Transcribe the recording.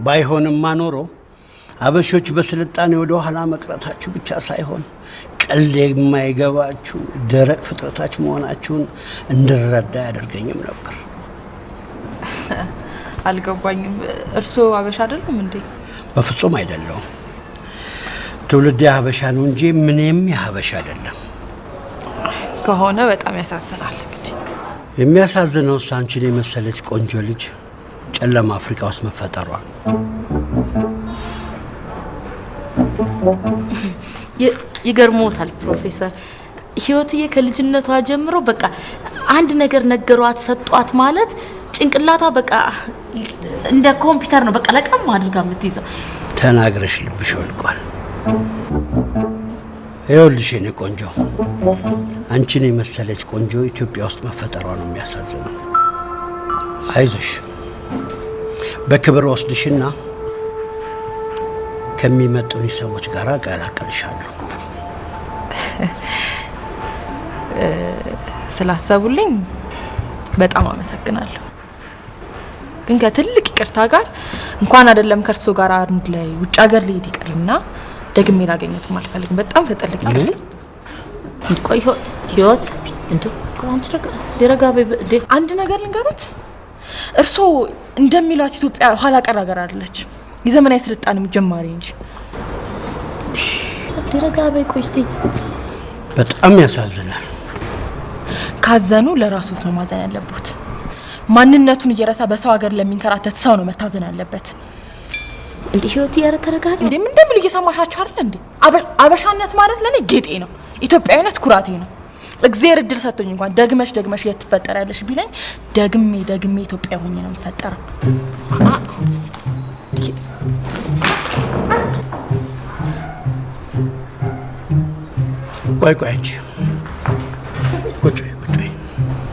ባይሆንማ ኖሮ አበሾች በስልጣኔ ወደ ኋላ መቅረታችሁ ብቻ ሳይሆን ቀልድ የማይገባችሁ ደረቅ ፍጥረታች መሆናችሁን እንድረዳ ያደርገኝም ነበር። አልገባኝም። እርስዎ አበሻ አይደሉም እንዴ? በፍጹም አይደለሁም። ትውልድ የሀበሻ ነው እንጂ ምንም የሀበሻ አይደለም። ከሆነ በጣም ያሳዝናል። እንግዲህ የሚያሳዝነው እሱ አንቺን የመሰለች ቆንጆ ልጅ ጨለማ አፍሪካ ውስጥ መፈጠሯ ነው። ይገርሞታል ፕሮፌሰር። ህይወትዬ ከልጅነቷ ጀምሮ በቃ አንድ ነገር ነገሯት ሰጧት ማለት ጭንቅላቷ በቃ እንደ ኮምፒውተር ነው፣ በቃ ለቀም አድርጋ የምትይዘው። ተናግረሽ ልብሽ ወልቋል። ይኸውልሽ የኔ ቆንጆ፣ አንቺን የመሰለች ቆንጆ ኢትዮጵያ ውስጥ መፈጠሯ ነው የሚያሳዝነው። አይዞሽ፣ በክብር ወስድሽና ከሚመጡኝ ሰዎች ጋር እቀላቀልሻለሁ። ስላሰቡልኝ በጣም አመሰግናለሁ። ግን ከትልቅ ይቅርታ ጋር እንኳን አይደለም ከእርሶ ጋር አንድ ላይ ውጭ ሀገር ልሄድ ይቅርና ደግሜ ላገኘትም አልፈልግም። በጣም ከጥልቅ ይቅርታ። ቆይ ህይወት፣ እንዴ ቆይ አንቺ ረጋ በይ እንዴ። አንድ ነገር ልንገሩት፣ እርሶ እንደሚሏት ኢትዮጵያ ኋላ ቀር ሀገር አይደለች፣ የዘመናዊ ስልጣኔም ጀማሪ እንጂ። እንዴ ረጋ በይ ቆይ እስቲ። በጣም ያሳዝናል። ካዘኑ ለራሶት ነው ማዘን ያለቦት። ማንነቱን እየረሳ በሰው ሀገር ለሚንከራተት ሰው ነው መታዘን ያለበት። እንዴ ህይወት፣ ኧረ ተረጋጊ። እንዴ ምን እንደሚሉ እየሰማሻቸው አይደል እንዴ? አበሻነት ማለት ለኔ ጌጤ ነው፣ ኢትዮጵያዊነት ኩራቴ ነው። እግዚአብሔር እድል ሰጥቶኝ እንኳን ደግመሽ ደግመሽ የት ትፈጠሪያለሽ ቢለኝ ደግሜ ደግሜ ኢትዮጵያ ሆኜ ነው የምፈጠረው። ቆይ ቆይ አንቺ